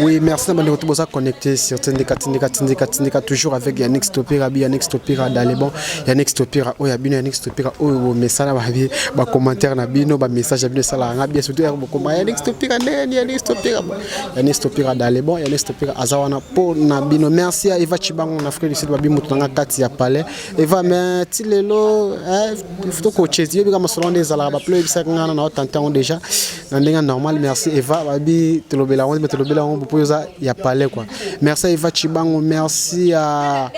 Oui, merci na bandeko to boza connecté sur Tindika Tindika Tindika Tindika, toujours avec Yannick Stopira bi Yannick Stopira dans les bons Yannick Stopira oyo ya bino, Yannick Stopira oyo bomesana babi ba commentaire na bino, ba message ya bino esalaka nga bien, surtout bokoma Yannick Stopira ndenge Yannick Stopira, Yannick Stopira dans les bons, Yannick Stopira aza wana mpo na bino. Merci à Eva Chibango na Afrique du Sud, babi moto nanga kati ya palais Eva. Mais ti lelo tokoche yebika masolo nde ezalaka baplo oyebisaki nga na otante yango déjà na ndenge normal. Merci Eva, babi tolobela yango, me tolobela yango po oza ya palais quoi. Merci à Eva Chibango, merci à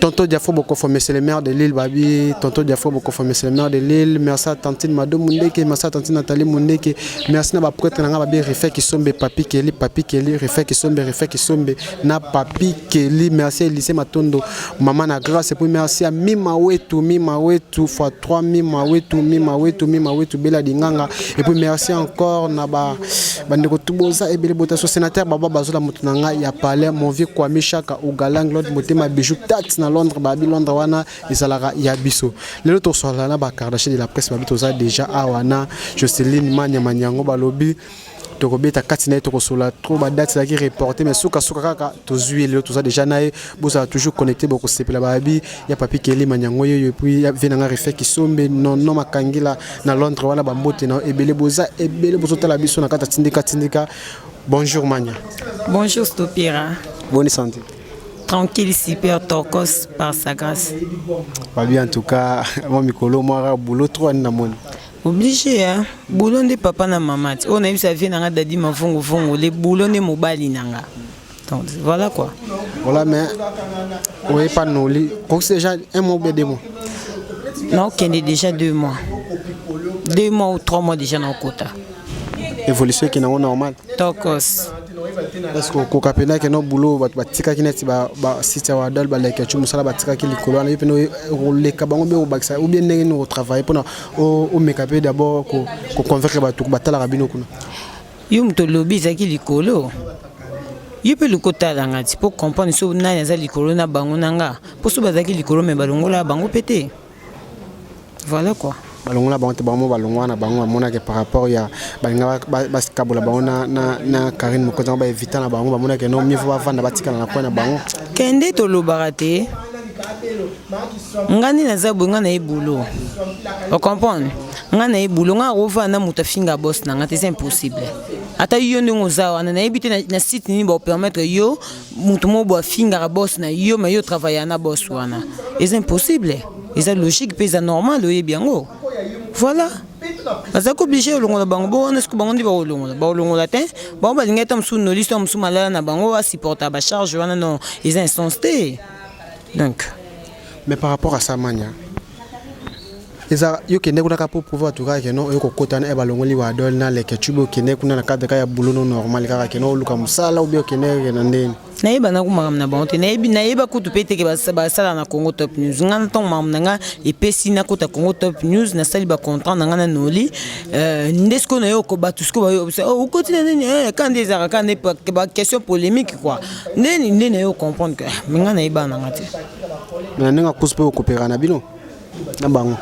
Tonton Diafo Bokofo, monsieur le maire de Lille, babi Tonton Diafo Bokofo, monsieur le maire de Lille. Merci à Tantine Mado Mundeke, merci à Tantine Nathalie Mundeke, merci na ba prêtre nanga babi Refait Kisombe, Papi Kelly, Papi Kelly, Refait Kisombe, Refait Kisombe na Papi Kelly. Merci à Elysée Matondo, maman na grâce, et puis merci à Mima Wetu, Mima Wetu fois 3, Mima Wetu, Mima Wetu, Mima Wetu Bela Dinganga. Et puis merci encore na ba bandeko tuboza ebele bota so sénateur baba bazola moto na ngai ya palais, mon vieux Kwame Chaka Ogalang Lord Motema Bijou Tat na Londres, babi Londres wana ezalaka ya biso. Lelo tosola na bakardashe de la presse, babi toza déjà awa na Joseline Manya Manyango, balobi tokobeta kati na ye, tokosola trop. Badate ezalaki reporté, mais sukasuka kaka tozwi lelo, toza déjà na ye. Bozala toujours connecté, bokosepela. Babi ya Papi Keli Manyango yoyo, et puis ya vie nanga Refe Kisombe Nono Makangila na Londres wana, bambote na ebele, boza ebele bozotala biso na kati ya Tindika Tindika. Bonjour Manya. Bonjour Stopira. Bonne santé? Tranquille, super, tokos par sa grâce. Babi en tout cas, moi mikolo mwa boulot trop ani namoni. Obligé, hein? Boulot nde papa na mama ti. Oyo nayebisa vie nanga dadi mavunguvungu, le boulot nde mobali nanga. Donc voilà quoi. Voilà, mais oye pas noli. C'est déjà un mois ou bien 2 mois? Naokende déjà 2 mois. 2 mois ou 3 mois déjà naokota. Évolution ekende yango normal? Tokos. Parce que okoka mpena keno boulot bato batikaki neti basite ya wadal baleka ti mosala batikaki likolo wana, yo mpena oleka bango mpe obakisa ou bien ndenge nini otravaille mpona omeka mpe d'abord koconvaincre bato batalaka bino kuna? Yo moto olobi ezalaki likolo, yo mpe luka otalanga ti mpo comprendre so nani aza likolo na bango na nga, mpo so bazalaki likolo me balongola bango mpe te. Voilà quoi. Balongola bango te, bango balongwa na bango, bamonaki par rapport ya balinga bakabola bango na Karine Mokonzi yango, baevita na bango, bamonaki no mieux vaut bavanda, batikala na coin na bango. Kende tolobaka te, nga nde naza boye, nga na ye boulot, ocomprendre? Nga na ye boulot, nga akovanda na moto afinga boss na nga te, c'est impossible. Ata yo ndenge oza wana, nayebi te na site nini baopermettre yo moto moko bo afingaka boss na yo, mais yo travailla na boss wana, eza impossible, eza logique mpe eza normal, oyebi yango. Voilà, bazalaki obligé olongola bango bo wana. Soki bango nde bakolongola, bakolongola te. Bango balingi ata mosusu nolisi to mosusu malala na bango asupporta bacharge wana, non, eza instance te, donc. Mais par rapport à ça, Mania, eza yo kende kuna kaka po prouver bato kaka keno oyo kokota na balongoli wadol na leke tube, okende kuna na cadre kaka ya boulot no normal, kaka keno oluka mosala ou bien okende na ndeni? Nayeba naku makambo na bango te, nayebi, nayeba kutu mpe teke basala na Congo Top News. Nga na ntango makambo na nga epesi nakota Congo Top News, nasali bacontrat na nga na noli nde sikoyo nayo bato sikoyo bayo okoti na nini ka nde ezalaka ka nde baquestion polémique quoi, nde nde nayo comprendre que me nga nayeba na nga te. Na ndenge akusi mpe okopera na bino na bango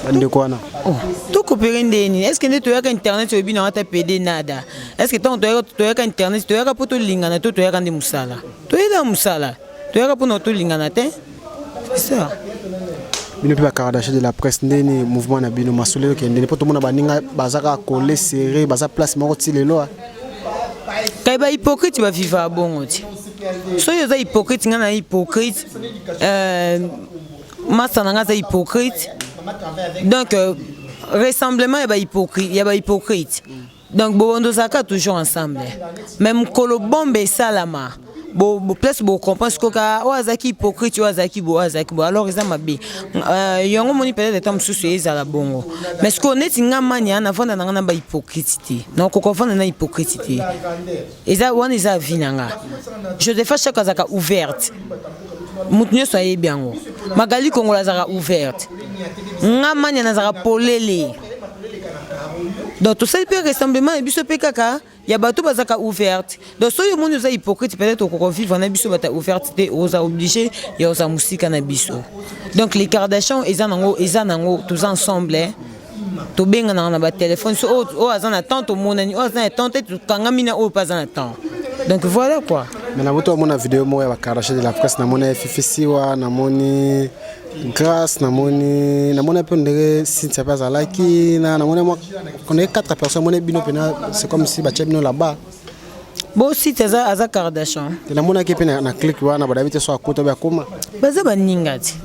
bandeko wana? Oh, tokopere ndeni? Est ce que nde toyaka internet oyebi nango ata pede nada? Est ce que ntango toyaka internet, toyaka mpo tolingana to toyaka nde mosala? Toyela mosala, toyaka mpona tolingana te, c'est ça. Bino mpe bakardashe de la presse, ndeni mouvement na bino masolo ekende ndeni? Mpo tomona baninga baza kaka collé serré, baza place moko ti lelo. Kai bahypocrite baviva bongo ti soki oza hypocrite, ngai na hypocrite, masa na ngai aza hypocrite, donc rassemblement ya bahypocrite, ya bahypocrite, donc bobondo ozalaka toujours ensemble. Mais mokolo bombe esalama, bo place bocomprendre sikoyo kaka oyo azalaki hypocrite, oyo azalaki boye, oyo azalaki boye, alors eza mabe. Yango moni peut-être ata mosusu ezala bongo, mais sikoyo neti nga Mania navanda na nga na bahypocrite te, nakoka kovanda na hypocrite te, eza wana eza vie na nga. Josepha Chako azalaka ouverte, moto nyonso ayebi yango. Magali Kongola azalaka ouverte, nga Mania nazalaka polele. Donc tosali mpe rassemblement na biso mpe kaka ya bato bazalaka ouverte. Donc soki omoni oza hypocrite, peut-être okoka vivre na biso bato ouverte te, oza obligé ya oza mosika na biso. Donc les Kardashian eza nango, eza nango, toza ensemble, eh. Tobenganaka na batelefone, so oyo aza na temps tomonani, oyo aza na temps te tokangami na oyo mpe aza na temps. Donc voilà quoi. Mais na butu amona video moko ya bakarache de la presse, namoni Fifi Siwa, namoni Grâce, namoni mpe ndenge Cynthia mpe azalaki na, namoni mwa on est quatre personnes, namoni bino mpena, c'est comme si batia bino là-bas. Bo site aza Kardashian. Te, namonaki mpe na clique wana, badabi te so akota be akoma. Baza baninga ti,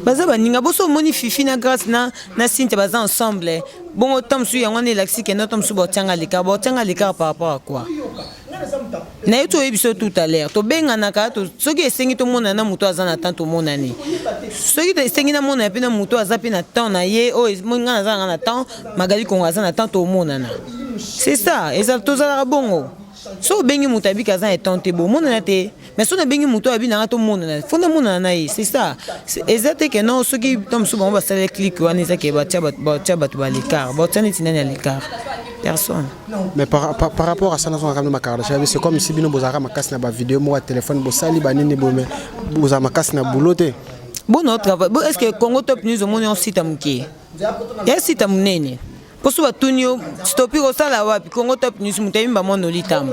baza baninga. Boso omoni Fifi na Grâce na Cynthia baza ensemble bongo. Ta mosusu yango wana elakisi kende ta mosusu baotianga l'écart, baotianga l'écart par rapport à quoi? Naye toyebi biso tout à l'heure, tobenganaka. Soki esengi tomonana na moto aza na temps, tomonani. Soki esengi namonana mpe na moto aza mpe na temps na ye, oyo ngai naza nanga na temps, Magali Kongo aza na temps, tomonana. C'est ça, eza tozalaka bongo. So obengi moto abiki aza na temps te, bomonana te. Mais so nabengi moto abi nanga tomonana, fo namonana na ye, c'est ça. Eza te ke non, soki to mosusu bango basala clique wana, eza ke batia bato ba l'écart, batia neti nani à l'écart? Personne. Mais par rapport à ça, nazongaka bino makardasha, c'est comme si bino bozalaka makasi na bavideo moko ya telefone, bosali banini boye, mais bozala makasi na boulot te. Bono travail bo, est ce que Congo Top News omoni on site moke ya site monene? Mpo so batuni yo stopi kosala wapi, Congo Top News, moto ayimba mwa Noli Tambo,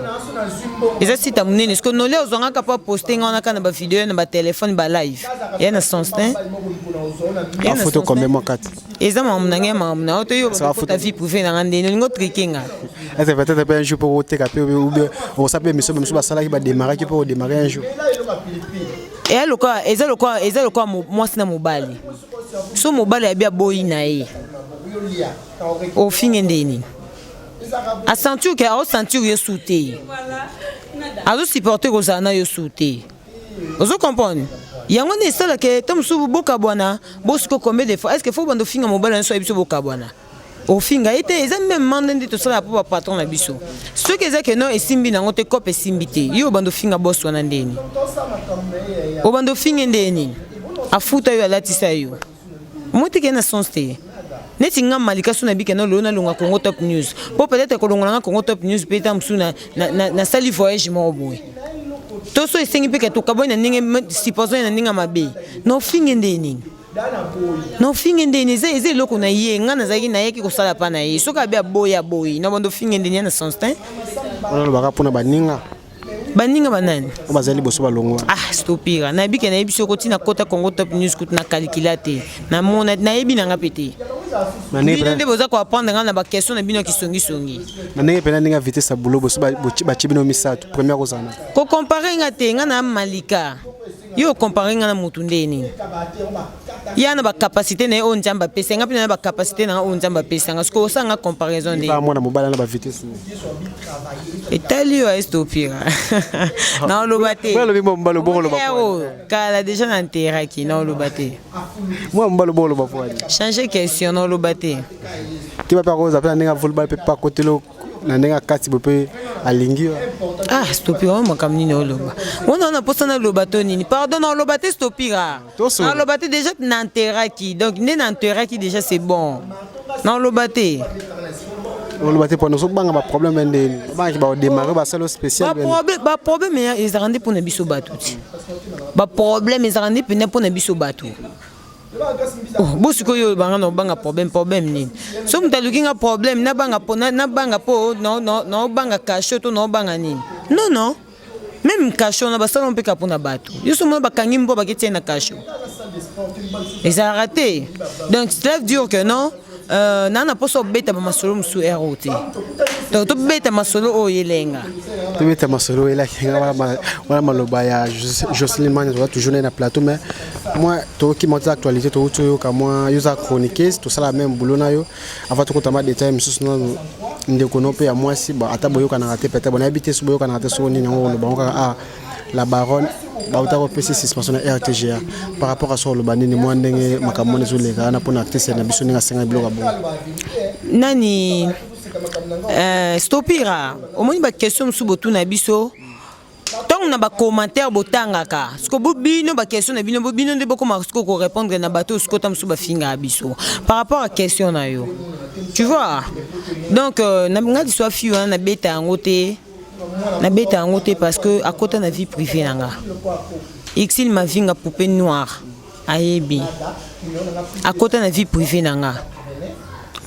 eza site monene. Ceque Noli ozwangaka mpo aposte nga wana kaka na bavideo na batelefone, balive ya na sens te. Bafoto combien mwa kati? Eza makambo na ngai, makambo na yo to yo bakota vie privée na nga ndeni olingi otrike nga. Est peut-être mpe un jour mpo oteka mpe ou bien okosala mpe émission mosusu basalaki, badémarraki mpo odémarrer un jour? Eya lokola, eza lokola mwasi na mobali. So mobali abi aboyi na ye, ofinge ndeni asentir ke aosentir yo su te, azosupporte kozala na yo su te. Ozo comprendre? Yango nde esalaka to mosusu bokabwana. Bosiko combien de fois est ce que faut bando ofinga mobali na nyonso ayebi so bokabwana, ofinga ye te? Eza même mande nde tosalaka mpo bapatron na biso. Soki eza ke non, esimbi nango te, cope esimbi te, yo obanda ofinga boss wana ndeni? Obanda ofinge nde nini? Afuta yo, alatisa yo, omoi te ke na sens te. Neti nga Malika, so nabika na lelo nalonga Congo Top News, mpo peut-être kolongola nga Congo Top News mpe ta mosusu nasali voyage moko boye, to so esengi mpe ke tokabwani na ndenge, supposons na ndenge ya mabe, na ofinge nde nini? Na ofinge ndeni? Eza eloko na ye, nga nazalaki nayaki kosala mpa na ye. Soki abe aboyi, aboyi, na bando ofinge ndeni ya na sens te. Wana olobaka mpona baninga. Baninga banani? Oyo bazali liboso balongwa. Ah, stopira, nayebi ke nayebi soki otina kota Congo Top News kutu na kalikila te, namona nayebi nanga mpe te. Na ndenge bino nde boza koapprendre nga na baquestion na bino ya kisongisongi. Na ndenge mpena ndenge ya vitesse ya boulot, boso batie bino misato première kozala na Kocompare nga te, nga na Malika. Yo ocompare nga na motu nde nini? Ya na bacapacité na ye oyo Nzambe apesa nga, mpe na bacapacité na nga oyo Nzambe apesa nga. Soki osala nga comparaison nde ba mwana mobali na bavitesse ne. Etali yo, aestopira, naoloba te. Mwana alobi mwa mobali obongo oloba Oyo po. Kala déjà na nteraki, naoloba te. Mwana mobali obongo oloba po ani? Change question, naoloba te. Te, bape akoza mpe na ndenge ya volleyball mpe pakotelo na ndenge akati boye mpe alingi yo. Ah, stopira, oyo makambo nini oloba wana? Wana mposa naloba to nini? Pardon, naoloba te, stopira. Tosolola. Naoloba te, déjà nanteraki, donc nde nanteraki déjà, c'est bon, naoloba te. Oloba te mpona ozobanga baproblème ndeni obangaki baodémarre basala yo spécial bene. Baproblème ezalaka nde mpona biso bato ti, baproblème ezalaka nde mpena mpona biso bato. Oh, bo sikoyo oyo banga na obanga problème, problème nini? So moto aluki nga problème, nabanga mpo nabanga mpo naobanga cachot to naobanga nini? Non, non, même cachot na basala mpe ka mpona bato. Yo so mona bakangi mpo baketia na cachot, ezalaka te. Donc cela veut dire que non, naa na mposa obeta bamasolo mosusu ero te, donc tobeta masolo oyo elenga. Tobeta masolo elaki nga wana maloba ya Jocelyne Mania. Toza toujours naye na plateau, mais moi toyoki mwa actualité, touti oyoka mwa yo oza chroniqueuse, tosala même boulot na yo. Avant tokota ma détail mosusu, nanu ndeko no mpe ya mwasi, bon, ata boyokanaka te, peut-être bonayebi te so boyokanaka te, soko nini yango oloba ngo kaka. Ah, la baronne bauta kopesa suspension na RTGA par rapport à so oloba nini mwa ndenge makambo wana ezoleka wana mpona artiste na biso ndenge asenga biloko ya bongo? Nani, stopira, omoni baquestion mosusu botuna biso ntango na bacommentaire botangaka siko bo bino baquestion na bino, bo bino nde bokoma siko korépondre na bato oyo siko ta mosusu bafingaka biso par rapport à question na yo, tu vois. Donc nga liso fille wana nabeta yango te, nabeta yango te parce que akota na vie privée na nga. Exil Mavinga, poupée noire, ayebi akota na vie privée na nga.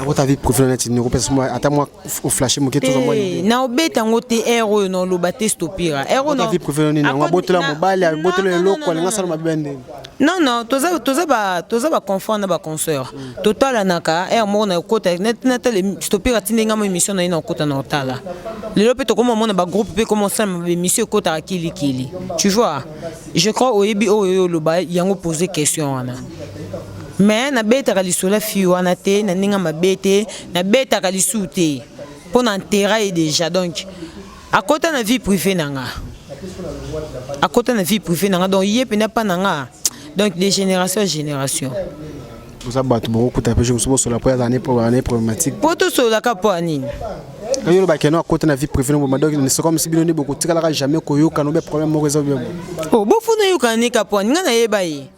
Akota vie privée neti nini? Okopesa mwa ata mwa oflashe moke, tozwa mwa idée. Na obeta yango te, aire oyo na oloba te, stopira aire oyo. Akota vie privée nini yango? Abotela mobali, abotela eloko, alinga asala mabe ndeni? Non, toza baconfrère na baconsoeur, totalanaka. Aire moko na okota natala stopira, atindi nga mo émission na ye, na okota na otala. Lelo mpe tokoma omona bagroupe mpe koma osalama baémission, ekotaka kilikili, tu vois. Je crois oyebi oyo oyo oloba yango, pose question wana. Mais nabetaka lisolo ya fille wana te na ndenge mabe te, nabetaka lisusu te mpo na intérêt ye déjà. Donc akota na vie privée na nga, akota na vie privée na nga, donc ye mpenza mpa na nga, donc de génération à génération. Boza bato bokokuta mpe mosu bosola po azala ne problématique? Mpo tosololaka mpo ya nini? Yo olobaki no akota na vie privée no boma, donc c'est comme si bino nde bokotikalaka jamais koyokana obe problème moko eza bien. Oh, bofuna yokana nika mpo ani? Ngai nayeba ye,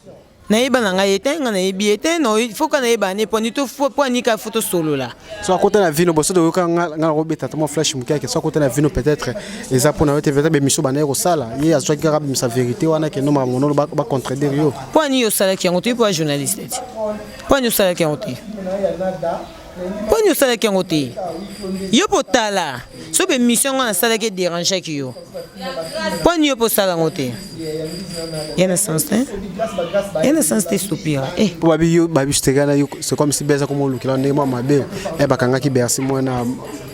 nayeba na ngai ye te, ngai nayebi ye te. Faut ka nayeba ne mpo ani to mpo anika, faut tosolola. So akota na vino boso toyoka nga na kobeta ata mwa flash moke yake. So akota na vino, peut-être eza mpona yo te, peut-être bémission bandaki kosala, ye azwaki kaka bimisa vérité wana ke no makambo nono bacontredire yo. Mpo ani yo osalaki yango te? Mpo ya journaliste te, mpo ani osalaki yango te? Mpo ani osalaki yango te? Yo mpo tala so bémission yango nasalaki edérangeaki yo, mpo ani yo mpo osala yango te? Ya na sens te, ya na sens te, stopira. Mpo babi yo babi na yo, c'est comme si beza koma olukela ndenge mwa mabe e bakangaki Bercy mwana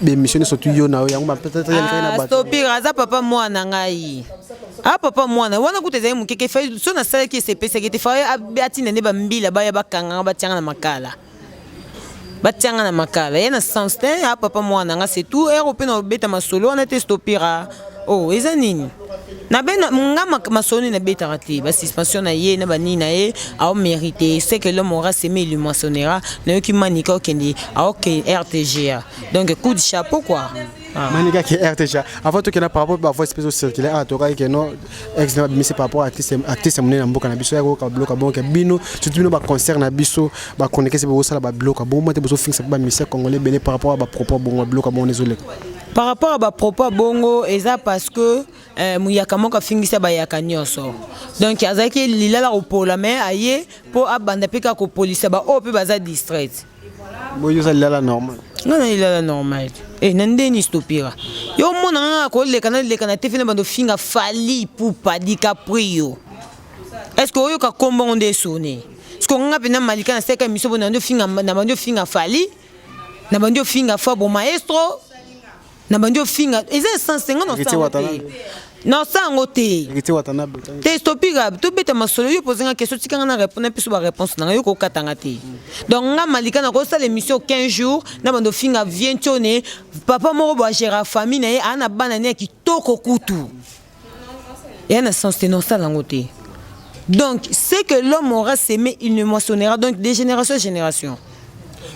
bémission nyonso tu yo na yo yango peut-être na bato. Stopira aza papa mwana ngai, a papa mwana wana kuta ezali mokeke. So nasalaki esepesaki te, fa atinda nde bambila baya bakanganga, batianga na makala, batianga na makala. Ye na sens te, a papa mwana nga, c'est tout. Ere mpe na obeta masolo wana te, stopira. Oh, eza nini nabe nga masolo nini nabetaka te? Basuspension na ye na banini na ye aomérite. Ce que l'homme aura semé, il moissonnera. Nayoki Manika okende aoke RTGA, donc coup de chapeau quoi. Ah. Manika ke RTGA. Avant tokenda par rapport bavoice mpe ozocircule awa, tokaki ke no ex na babimisi par rapport artiste monene na mboka na biso ya koyoka biloko bonke bino, surtout bino baconcert na biso bachroniquese, bokosala babiloko bongo te, bozofingisa mpe bamusicien congolais ebele par rapport à bapropos bongo, biloko bongo ezoleka. Par rapport à bapropos bongo, eza parce que muyaka moko afingisa bayaka nyonso, donc azalaki lilala kopola, mais aye mpo abanda mpe kaka kopolisa baoyo mpe baza distraite. Boyo oza lilala normal? Nga na lilala normal e na ndeni stopira. Yo omona nga koleka, naleka na te fe na bando finga Fally Ipupa DiCaprio. Est ce que oyoka kombongo nde esone? Parce que nga mpenza Malika nasalaka émission bo na bandi ofinga, na bandi ofinga Fally, na bandi ofinga Fabo Maestro, na bandi ofinga, eza essence te. Nga naosala te, naosala yango te. Te, stopira, tobeta masolo. Yo pozenga question, tikanga na répondre mpe so baréponse nanga, yo kokatanga te. Donc nga Malika nakosala émission 15 jours na bando ofinga vie ntione papa moko bo agéra famille na ye, aa na bana ne ya kitoko kutu eya na sens te, naosala yango te. Donc ce que l'homme aura semé, il ne moissonnera, donc de génération en génération.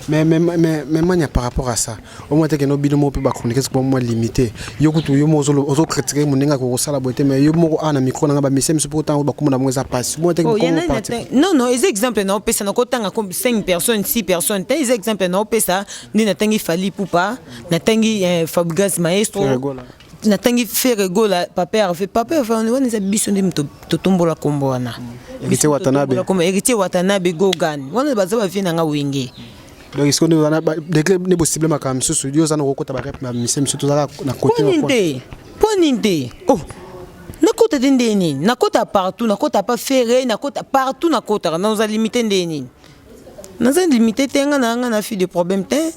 Mais mania, par rapport à ça, au moins que no bino mo pe ba chroniqueur pour moi limité, yo kutu yo mo ozo critiquer moninga ko sala bote, mais yo moko ana micro na ba monsieur monsieur pourtant ba komona mo eza passe moi te. Oh, non non, eza exemple na opesa, na kotanga comme 5 personnes, 6 personnes te. Eza exemple na opesa nde natangi Fally Ipupa, natangi Fabregas Maestro, natangi Ferre Gola, Papa Hervé. Papa Hervé wana eza biso nde totombola kombo wana. Héritier Watanabe. Héritier Watanabe, Gogan wana baza bavie na nga Wenge. Donc est-ce que wana degré ne possible makambo misusu yo oza na kokota barep na mise misusu, tozalaka na côté? Mpo te, mpo nini te? Oh, nakota te nde nini? Nakota partout, nakota pa Ferre, nakota partout, nakotaka. Naza limité nde nini? Naza limité te. Nga na nga na fille de problème te,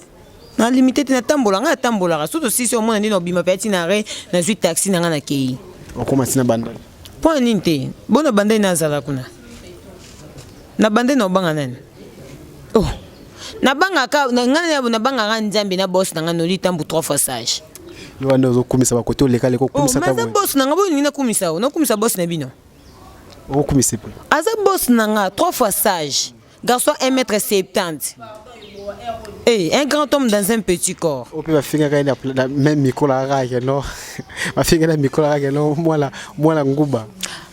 na limité te, natambola, ngai natambolaka. So tosisi, omona nde na obima mpe ati na re nazwi taxi na ngai, nakei. Okoma ntina bandali? Mpo na nini te? Bona bandali nazala kuna na bandali, na obanga nani? Oh, nabangaka ngai, nabangaka Nzambe na boss na ngai Noli Tambu, trois fois sage. Yo wana ozokumisa bakote, oleka leka okumisa. Aza boss na ngai, boyo ningi nakumisa o nakumisa boss na bino. Okumisa mpe. Aza boss na nga, trois fois sage, garçon 1m70 et un grand homme dans un petit corps. Oyo mpe bafingaka ye na même micro na kaka ke no bafingaka na micro na kaka ke no mwana mwana nguba.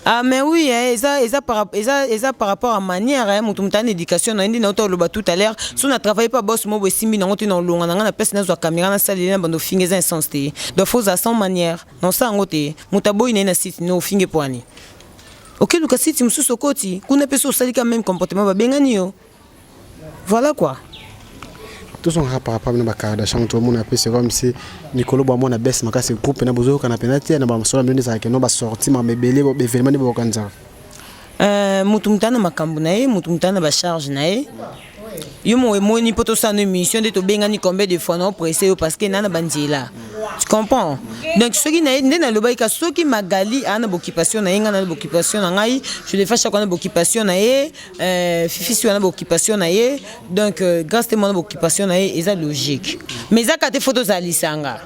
Ah mais oui, eh, eza par rapport à manière, eh, moto ana éducation na ye nde nauta oloba tout à l'heure. So na travaille pas, boss mo bo esimbi nango te, na olonga na ngai na place, nazwa caméra, nasaleli na bando finga, eza insens te. Donc faut ozala sans manière, na osala yango te. Moto aboyi na ye na site no, ofinge po ani? Okeluka site mosusu, okoti kuna mpe so osali ka même comportement, babengani yo. Voilà quoi. Tozongaka par rapport na baKardashian. Tomona mpe c'est comme si mikolo bamona bese makasi, groupe na bozoyokana mpena te na bamasolo na bino. Ezalaka no basorti, makambo ebele, baévénement nde bokokanzaka. Mutu ana makambo na ye, mutu ana bacharge na ye. Yo mo emoni mpo tosala no émission nde tobengani combien de fois na opresse yo, parce que na banzela, tu comprends? Donc soki na ye nde nalobaki ka, soki Magali aa na baoccupation na ye, ngai na baoccupation na ngai, je defa chaque na baoccupation na ye, Fifi si wana baoccupation na ye, donc Grâce te mwana baoccupation na ye, eza logique. Mais eza ka te, fo tozala lisanga,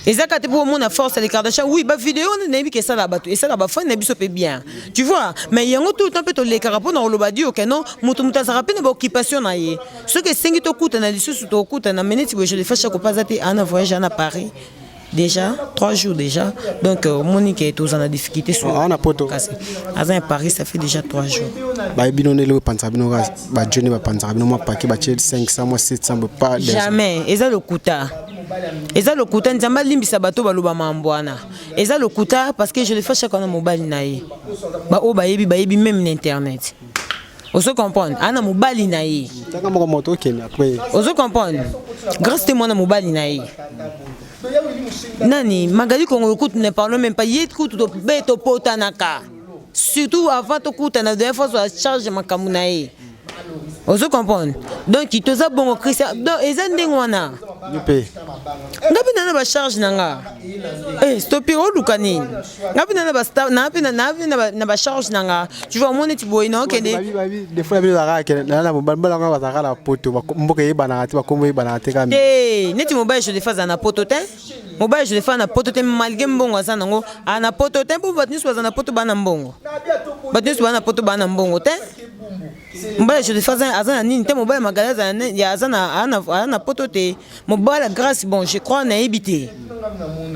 eza kaka te mpo omona force ya Kardashian. Oui, bavideo wana nayebi ke esala bato, esala bafani na biso mpe bien, tu vois? Mais yango tout le temps mpe tolekaka mpo na koloba di oke non, moto azalaka mpe na baoccupation na ye. Soki esengi tokutana lisusu, tokutana. Mais neti boye, je le fais chaque pas, aza te, ana voyage, ana Paris déjà 3 jours déjà. Donc omoni ke toza na difficulté sur Ah, na poto. Kasi aza na Paris, ça fait déjà 3 jours. Bayebi bino ndenge epanzaka bino kaka, bajoni bapanzaka bino mwa pake, batie 500, mwa 700 pas. Jamais, eza lokuta, eza lokuta. Nzambe alimbisa bato baloba mambo wana, eza lokuta, parce que je le fais chaque wana mobali na ye, baoyo bayebi, bayebi même na internet, ozo comprendre, ana mobali na ye. Tanga moko moto okende après. Ozo comprendre? Grâce te mwana mobali na ye nani, Magali Kongo kutu ne parle même pas. Ye kutu tobe topotanaka, surtout avant tokutana dernière fois, azwa charge makambo na ye, ozo comprendre? Donc toza bongo, Christian. Donc eza ndenge wana. Yo mpe? Nga mpe na bacharge na nga. Eh, stopi, oluka nini? Nga mpe na ba na mpe na na bacharge na nga, tu vois? Omoni neti boye na okende. Des fois na bino ezalaka na mobali yango bazalaka na poto, mboka eyebanaka te, bakombo eyebanaka te kaka. Te, neti mobali je defa aza na poto te, mobali je defa na poto te, malgré mbongo aza nango, aza na poto te. Mpo bato nyonso baza na poto baa na mbongo? Bato nyonso baa na poto baa na mbongo te. Mobali je defa aza na nini te. Mobali Magali aza na poto te. Mobali Grâce, bon, je crois, nayebi te,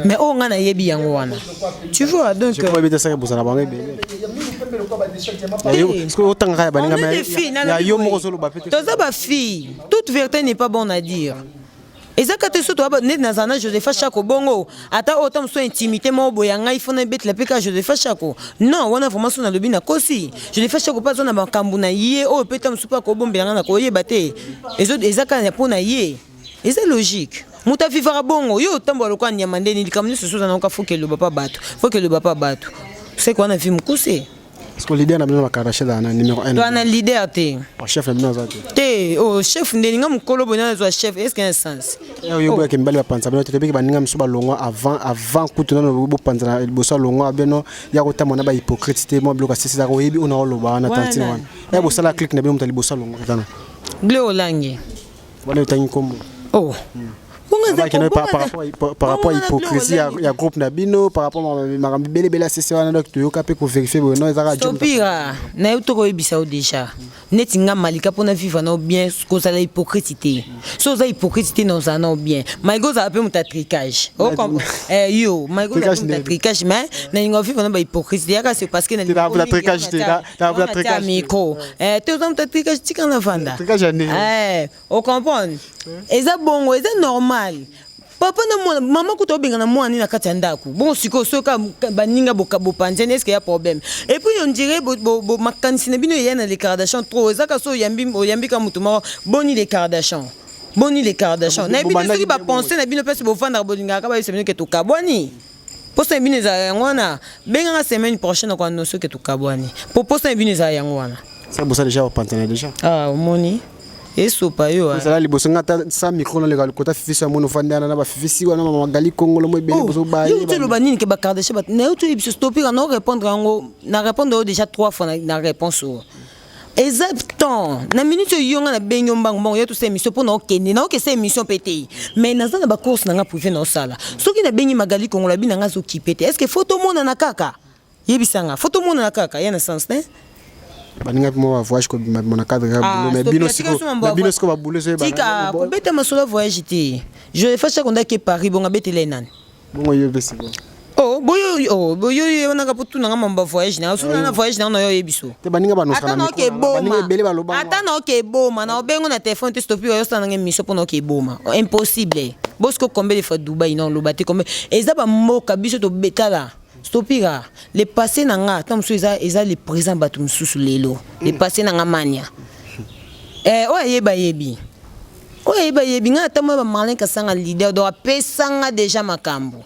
mais oyo ngai nayebi yango wana, tu vois? Donc oyebi te saki bozala bango ebele, otangaka ya baninga, ya yo moko ozoloba pe te. Toza bafille, toute vérité n'est pas bonne à dire. Eza kaka te so toya neti nazala na Josepha Chako bongo, ata oyo ta mosusu intimité moko boye ya ngai, fona ebetela mpe kaka Josepha Chako. Non, wana vraiment so nalobi nakosi. Josepha Chako mpe aza na makambo na ye oyo mpe ta mosusu mpe akobombela ngai na koyeba te. Eza kaka mpo na ye, eza logique. Moto avivaka bongo, yo otambola lokola nyama ndeni, likambo nyonso oza nango, faut keloba mpa bato, faut keloba mpa bato, seke wana vi mokuse. Parce que leader na bino baKardashian ezala na numéro 1? To ana leader te. Chef na bino aza te? Te. Oh, chef ndeni? Nga mokolo boye nazwa chef, est ce que na sens? Oyo boyaki mibali bapanza bino te. Tobiki baninga mosusu balongwa avant kutu nano bopanza liboso, alongwa bino ya kotambola na bahypocrite te. Mwa biloko asisi ezaka, oyebi oyo na oloba wana, tantine wana ya bosala clique na bino, moto ya liboso alongwa tana. Gle Olangi. Wana otangi nkombo. Oh, par rapport à hypocrisie ya groupe na bino, par rapport makambo ebele ebele asese wana, donc toyoka mpe kovérifie boye, non, ezaka. Topira nayebi, tokoyebisa yo déjà neti nga Malika, mpona vivre nao bien, kozala hypocrite te. So oza hypocrite te, na ozala nao bien, malgré ozala mpe moto ya tricage yo, malgré ozala mpe moto ya tricage, mais nalinga vivre na bahypocrite te. Yaka, c'est parce que micro te, oza moto ya tricage, tika na vanda, ocomprendre? Eza bongo, eza normal. Papa na mwana, mama kuta obenga na mwana na kati ya ndako bongo. Sikoyo soki baninga bopanzani, est-ce ya problème? Et puis on dirait makanisi na bino eya na les Kardashian trop. Ezaka so oyambi ka motu moko, boni les Kardashian, boni les Kardashian, nayebi te soki bapense na bino mpesi bovandaka, bolingaka bayebisa bino ke tokabwani. Posa na bino ezala yango wana. Benganga semaine prochaine, koannonce ke tokabwani, po posa na bino ezala yango wana. Ça bosa déjà, bapanzana déjà. Ah, omoni, esopa yo. Ezala liboso nga ata sa micro naleka lokota Fifisi ya mono, ofandi wana na bafifisi wana, Magali Kongolo mo ebele. Bozobayo toloba nini ke baKardashian na yo? Toyebi biso topika na répondre yango, na répondre oyo déjà trois fois na réponse oyo. Eza temps na minute oyo yo nga nabengi yo mbangu mbangu, yo tosala émission mpo na okende na okesa émission mpe te, mais naza na bacourse na nga privé na osala. Soki nabengi Magali Kongola, bi na nga azokipe te, est ce que faut tomonana kaka? Yebisanga, faut tomonana kaka ya na sens te? Baninga mpe mwa bavoyage kobima na cadre ya boulot, mais bino siko baboulot. Tika kobeta masolo ya voyage te. Je fa chaque ondaki Paris bongo, abetela ye nani? Bongo yo mpe siko. Oh, boyo, oh, boyo ye wanaka po tunanga mambo ya voyage na so na voyage na yo, oyebi so. Te, baninga banosaka na baninga ebele baloba. Ata na oke eboma na obengo na telefone te, stopi oyo osala nanga émission mpona oke eboma, impossible. Bosiko combien de fois Dubai na oloba te, combien eza bamboka biso tobetala. Stopira le passé na nga, ata mosusu eza le présent, bato mosusu lelo le passé na nga mania, oyo ayeba, yebi. Oyo ayeba yebi ngai, ata moya bamarlin Kasanga leader, donc apesanga déjà makambo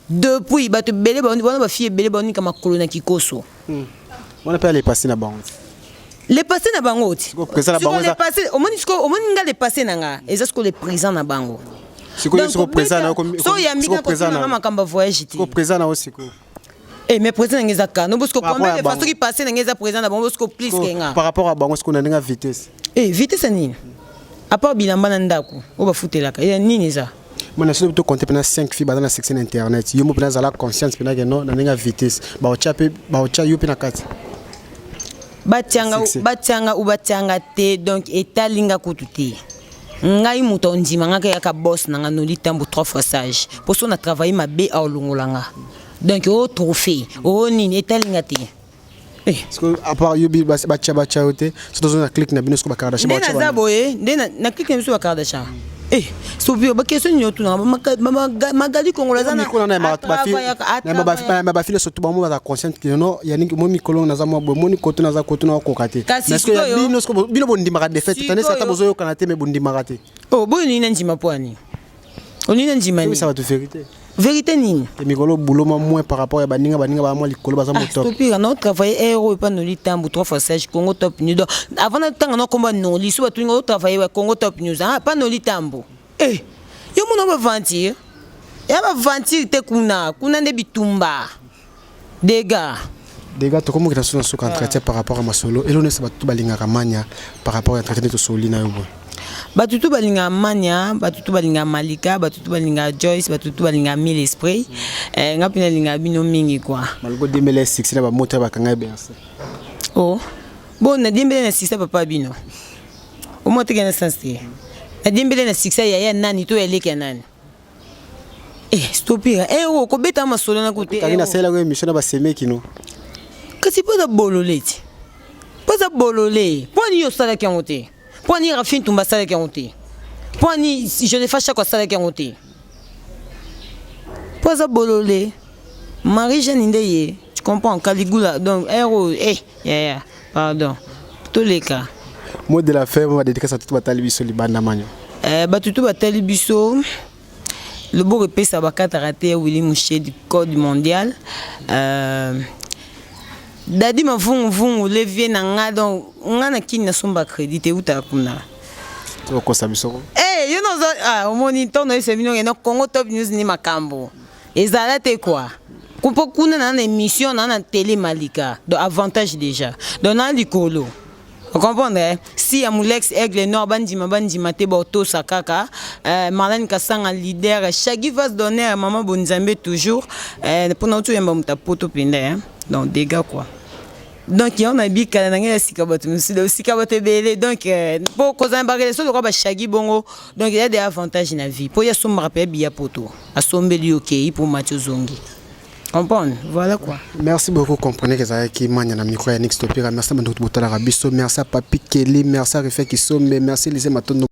depuis. Bato ebele wana, bafille ebele baonika makolo na kikoso. Wana mpe alepassé na bango. Le passé na bango ti. Sikoyo présent na bango. Le passé, omoni sikoyo, omoni nga, le passé na nga eza sikoyo le présent na bango. Sikoyo, sikoyo présent na yo So oyambika sikoyo présent kotunanga na makambo ya voyage te. Sikoyo présent na yo sikoyo. Eh, mais présent na nga eza kano bosiko. Par rapport Combien à de fois bango. Soki passé na nga eza présent na bango, bosiko plus ke nga. Par rapport à bango sikoyo, na ndenge ya vitesse. Eh, vitesse nini? À part bilamba na ndako oyo bafutelaka, eza nini eza? Mona, soki tocompte mpena 5 filles baza na succès na internet, yo mo mpena azala conscience mpena ke non, na ndenge ya vitesse baotya mpe, baotya yo mpe na kati. Batianga. Succès. Batianga ou batianga te, donc etalinga kutu te. Ngai moto ondima nga kaka boss na nga Noli Tambo, trois fois sage, mpo so na travaille mabe, aolongola nga. Donc o trophée o nini, etalinga te. Eh. Parce que à part yo batya yo te, so tozo na clique na bino siko bakardashian. Nde naza boye nde na clique na biso bakardashian. Eh, sopi baquestion nini otunanga? Magali Kongola aza na mikolo na bafile, surtout bango baza consciente ke no, Yannick, mo mikolo naza mwa boye, moni koto naza koto na okoka te. Kasi Mais sikoyo ya bino sikoyo, bino bondimaka défaite tandis ata bozoyokana te, mais bondimaka te. Oh, boye nini na ndima po ani olingi na ndima nini? Oyebisa bato vérité. Vérité nini? Te, mikolo boulot mwa moins par rapport ya baninga baa mwa likolo, baza motop. Topika na otravaille air oyo epa Noli Tambu, trois fois sage, Congo Top News. Donc avant natanga na komba Noli, so batuninga otravaille wa Congo Top News, ah, pa Noli Tambu. Eh, yo mona baventure ya baventure te, kuna kuna nde bitumba dega. Dega. Tokomokita so na suka entretien par rapport à masolo elo nyonso. Bato balingaka Mania, par rapport ya entretien nde tosoli na yo boye. Bato tu balingaka Mania, bato tu balingaka Malika, bato tu balingaka Joyce, bato tu balingaka Mille Esprit. Eh, nga mpe nalingaka bino mingi quoi. Malgré 2006 na bamoto ya bakanga ye Bercy. Oh bon, nadiembele na succès papa bino, omoi teke na sens te. Nadiembele na succès yaya nani to yaleki ya nani? Eh, stopira, eh, o kobeta masolo na kote. Kangi nasalelako émission na basemeki no. Kasi mpo eza bolole ti, mpo eza bolole. Mpo ani yo osalaki yango te? Mpo ani Rafin Tumba asalaki yango te? Mpo ani Josepha Chako asalaki yango te? Mpo aza bolole. Marie Jeanne nde ye, tu comprends, Caligula. Donc ero, eh yaya, pardon, toleka. Mot de la fin, badédicace tutu batali biso libanda, Mania. Eh, bato tu batali biso, loboko epesa bakataka te. Willi Mushedi, code mondial, Dadi Mavunguvungu, levier na nga. Donc nga na kini nasomba crédit te, eutaka kuna. Tokokosa biso ko. Eh, yo nozo, ah, omoni ntongo oyesa bino ngeno Congo Top News ni makambo ezala te quoi, mpo kuna na émission na télé Malika, donc avantage déjà, donc na likolo, comprendre, eh? Si ya Mulex Aigle Noir, bandima bandima te, baotosa kaka. Marlène Kasanga leader, Shagi Vas d'honneur, mama bonzambe toujours, mpona oti oyamba moto apoto mpenza, eh? Donc dégâts quoi. Donc yango na bikala na ngai ya sika, bato mosusu sika, bato ebele. Donc mpo kozala barelation lokola bashagi bongo, donc ya des avantages na vie, mpo ye asombaka mpe abiya poto, asombeli yo, okei mpo mati ozongi, comprendre, voilà quoi. Merci beaucoup. Comprenez que ezalaki Mania na micro ya Nix Topira. Merci na bandeko botalaka biso, merci à Papi Kelly, merci à Refe Kisombe, merci Lise Matondo.